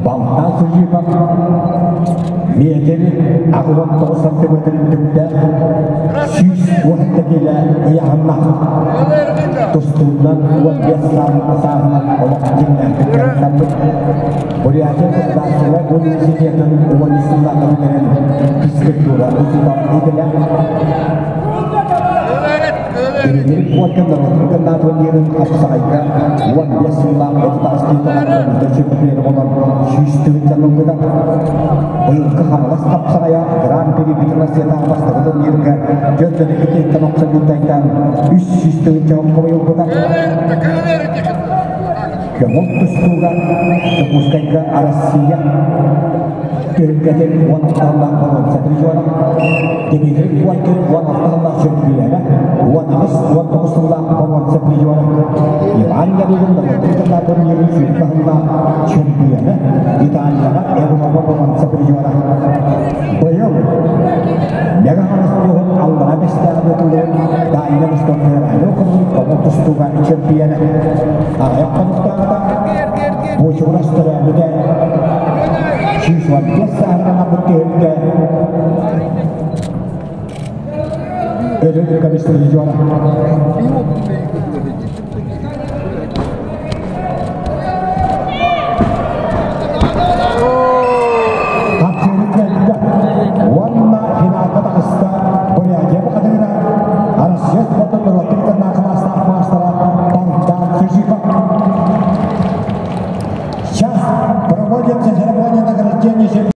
Балтаа Сыжипов метр 89 сантиметр үрдүктээх 110 килэ ыйааһыннаах. Тустуунан 15 сааһынан олох дьиҥнээхтик дьарыктаммыт. Бурятия государственнай университетын 13 сыллаахха бүтэрэн физкультура учуутал идэлээх. Билигин уокка норуотун кыннаат турнирын хапсаҕайга 15 сыллаах 38 титуллаах чемпионы болон 100 тыһыынча ылбыта. Быйылгы Хаҥалас хапсаҕайа Гран-при бүтүн Россиятааҕы бастакы турнирга 42 киһиттэн охсон бүттайтан 300 тыһыынча хомуйулбута. Көҥүл тустууга Дьокуускайга Россия түһүлгэтин 16 сыллаах боруонса призера, Дмитрий Куайкин 16 сыллаах чөмпүйүөнэ, 18-19 сыллаах боруонса призера, Иван Ярыгин норуотун кытта турнирын 20 сыллаах чөмпүйүөнэ, Италияҕа Европа боруонса призера. Быйыл Мэҥэ Хаҥалас улууһун Аллараа Бэстээҕи тутуллубут Дальнай Восток федеральнай округун омук тустууга чөмпүйүөнэ. Аҕыйах хонуктааҕыта Буочугурас төрөөбүтэ 115 сааһынан анаммыт түһүлгэ Өлүк көмүс призера.